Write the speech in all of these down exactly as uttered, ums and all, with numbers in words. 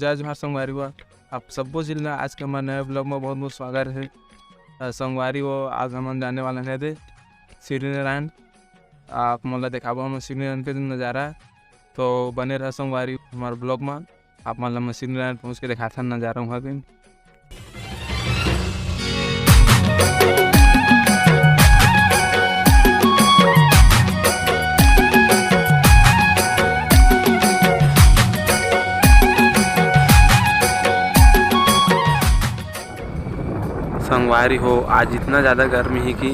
जय जोहार संगवारी हो, आप सब्बो झिन ला आज के हमर नया vlog में बहुत बहुत स्वागत हे। अ, संगवारी हो, आज हमन जाने वाला हन एदे शिवरीनारायण। आप मन ला देखाबो हमन शिवरीनारायण के नजारा, तो बने रहा संगवारी हमर vlog में। आप मन ला मैं शिवरीनारायण पहुँच के देखाथन नजारा उहाँ के। संगवारी हो, आज इतना ज़्यादा गर्मी हे कि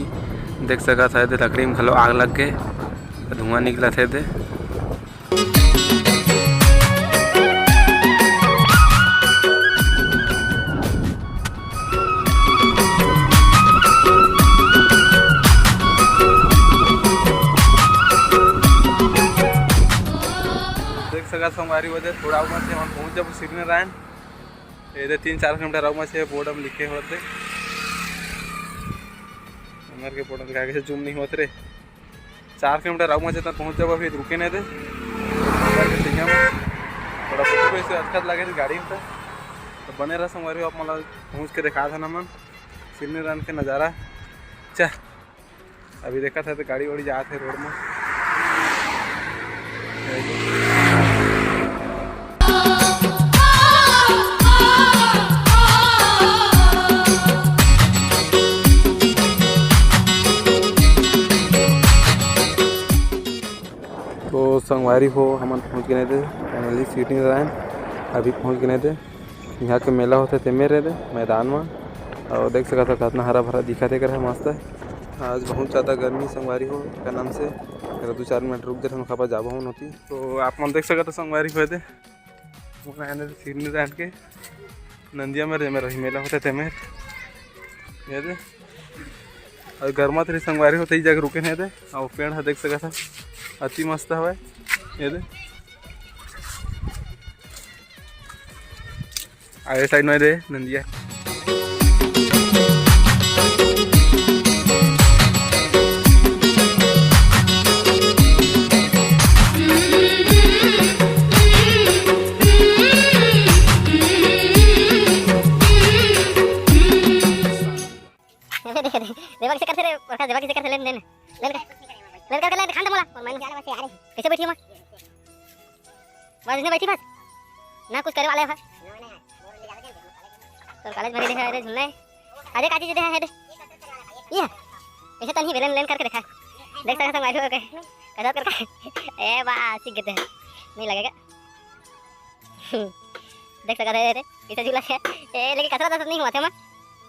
देख सकत हव, एदे लकड़ी में घलो आग लग गे, धुआं निकलत हे एदे। देख सकत हव संगवारी हो, एदे थोड़ा उमर से हमन पहुंच जाबो शिवरीनारायण। एदे तीन चार किलोमीटर आगू म छे, बोर्ड म लिखे होत हे। हमर के बोर्ड म लिखा, कैसे जूम नहीं होत रे। चार किलोमीटर आगू म छे, त पहुंच जाबो, फिर रुके नहीं दे। हमर के सैया म थोड़ा फोटो वैसे अच्छा लगे थे गाड़ी में, तो बने रहा संगवारी हो, आप मन ला पहुंच के देखा था ना मन शिवरीनारायण के नजारा। चल। अभी देखा था तो गाड़ी वाड़ी जात हे रोड में। तो संगवारी हो, हमन पहुंच गए थे finally शिवरीनारायण। अभी पहुंच गए थे। यहाँ के मेला होथे तेमे रे दे मैदान म। अउ देख सकत हव कतना हरा भरा दिखत हे, एकर ह मस्त हे। आज बहुत ज़्यादा गर्मी संगवारी हो, का नाम से, एकर दू चार मिनट रुक देथन, ओखर बाद जाबो हमन ओती। तो आप मन देख सकत हव संगवारी हो एदे, मोर आने शिवरीनारायण के नंदिया में रे, मेरा ही मेला होथे तेमे एदे। अउ गरमात रही संगवारी हो, तेही जगह रुके हे एदे। अउ पेड़ ह देख सकत हव, अति मस्त हवय एदे। आगे साइड में दे नंदिया। देख, देख, देख, देवा किसे करथे रे, प्रकाश देवा किसे करथे, लेन, लेन, लेन कर, लेन कर, लेन, खान दे मोला, और मैं कैसे बैठी हूँ मैं? बस इसने बैठी बस, ना कुछ करे वाला है। तोर कॉलेज में दे है रे झुलना है। अरे काजी दे है रे, ये ऐसे तनी लेन, लेन करके देखा, देख सकत संगवारी हो के, कदर करके, ए बा सीख गए, नहीं लगेगा। देख सकत हे रे, इसे झूला है। ए, लेकिन कचरा तो नहीं हुआ थे मैं।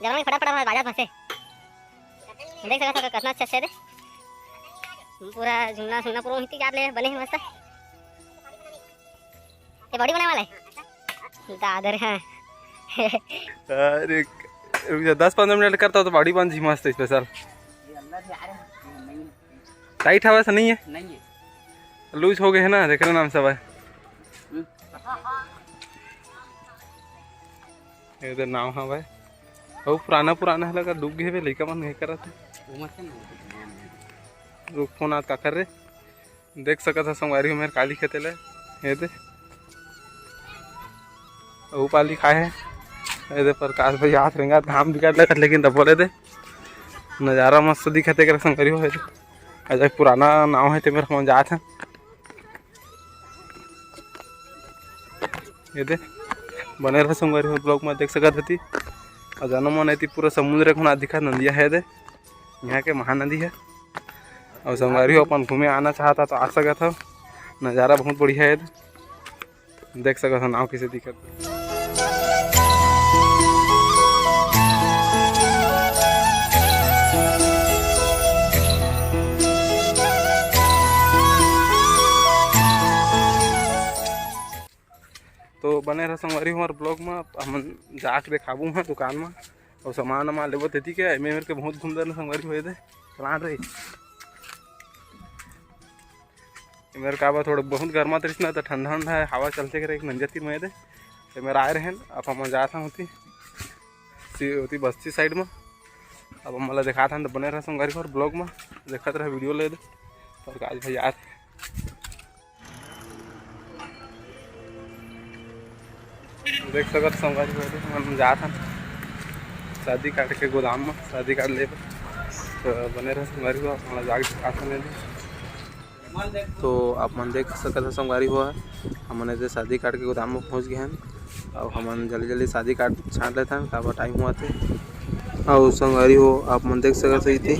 जब मैं फटाफट बाजार फंसे। देख सकत हो कतना अच्छा अच्छा हे रे। पूरा झूलना झूलना पूरा वहीं तक ले बने हैं मस्त। ये बॉडी बनाने वाला है। दादर हाँ। अरे, रुक जा, दस पन्द्रह मिनट करता हो तो बॉडी बन जी मस्त स्पेशल। टाइट हवा से नहीं है? नहीं है। लूज हो गए है ना, तेकरे नाम से हवा। हम्म। ये तो नाव हवा। अउ पुराना पुराना है लगा, डूब गए बे, लइका मन नहीं करत है। वो मत ना। रुक, फोन आत काकर रे। देख सकत हव संगवारी हो मेर काली खेते ले। ये दे। अउ पाली खाए है। ये दे प्रकाश भाई हाथ रेंगा, घाम बिकट लगत, लेकिन तब बोले दे। नजारा मस्त दिखत हे एकरा संगवारी हो। ये दे। अजय पुराना नाव है ते मेर हमन जात हन। ये दे, बने रह संगवारी हो vlog में देख सकत हती। अउ जानो मन एती पूरा समुद्र के होना दिखत नदिया है दे, यहाँ के महानदी है। अउ संगवारी हो अपन घूमे आना चाहता तो आ सकत हो, नज़ारा बहुत बढ़िया है दे। देख सकत हो नाव किसे दिखत। तो बने रह संगवारी हो हमर vlog में, हमन जाके देखाबू हाँ दुकान में अउ सामान वामान लेबो तेती के। एमे मेर के बहुत घूम दे संगवारी हो दे चलान रही। एमेर का बा थोड़ा बहुत गर्मा तरिस ना, तो ठंडा ठंडा है, हवा चलते करे एक नंजर तीर में दे। एमेर आए रहन, अब हम जात हन होती, सी-, होती बस्ती side में। अब हम वाला दिखात हन, तो बने रह संगवारी हो vlog में, देखत रह video ले दे। और आज भाई यार, तो देख सकत संगवारी हो, हमन जात हन शादी कार्ड के गोदाम म शादी कार्ड लेबे। तो बने रह संगवारी हो, आप मन ला जाके दिखाथन एदे। तो आप मन देख सकत हो संगवारी हो, हमन एदे शादी कार्ड के गोदाम म पहुंच गे हन। अब हमन जल्दी जल्दी शादी कार्ड छांट लेथन, काबर टाइम होवत हे। अउ संगवारी हो, आप मन देख सकत हो इति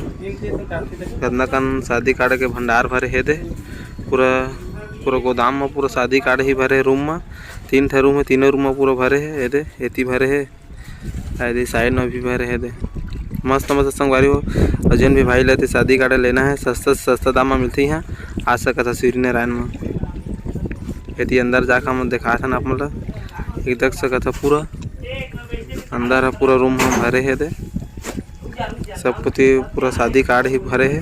कतना कन शादी कार्ड के भंडार भरे हे एदे। पूरा, पूरा गोदाम म पूरा शादी कार्ड ही भरे रूम म। तीन ठे रूम हे, तीनों रूम म पूरा भरे हे एदे। एती भरे हे, एदे साइड म भी भरे हे एदे। मस्त मस्त संगवारी हो, अउ जेन भी भाई ला एदे शादी कार्ड लेना हे, सस्ता से सस्ता दाम म मिलथे इहाँ। आ सकत हो सिरी नारायण म। एती अंदर जाके हम दिखाथन आप मन ला। एक देख सकत हो पूरा अंदर ह, पूरा रूम ह भरे हे एदे। सब कोती पूरा शादी कार्ड ही भरे हे,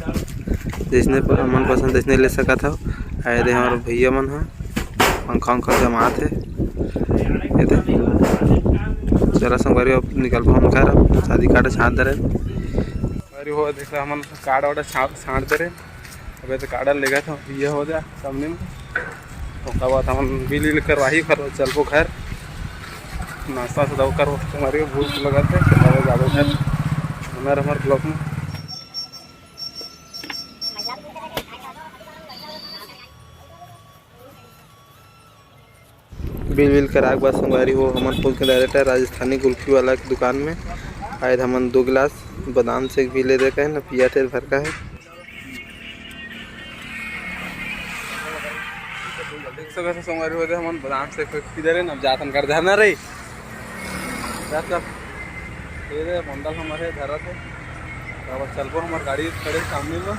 जइसने प-, मन पसंद तइसने ले सकत हव। आ एदे हमर भैया मन ह पंखा उंखा जमात हे। एदे चला संगवारी हो, अब निकलबो हम घर, अब शादी कार्ड छांट दे रहे। संगवारी हो, देख ला, हमन कार्ड वार्ड छांट, छांट दे रहे। अबे तो कार्ड लेगा था, ये हो जा सामने में। ओकर बाद हमन बिल विल करवाही, फिर चलबो घर। नाश्ता वास्ता करबो, संगवारी हो भूख लगत हे, चलो जाबो घर। बने रह हमर ब्लॉग में। बिल विल कराए के बाद संगवारी हो, हमन पहुंच के डायरेक्ट है राजस्थानी कुल्फी वाला के दुकान में। आए हमन दो गिलास बादाम शेक भी ले दे के है ना, पिया तेल भर का है। देख सकत हो संगवारी हो, हमन बादाम शेक पी दे रहे, अब जातन कर धरना रही। जा सब, ये रे मंडल हमर है, धरत है। अब चलबो, हमर गाड़ी खड़े सामने में।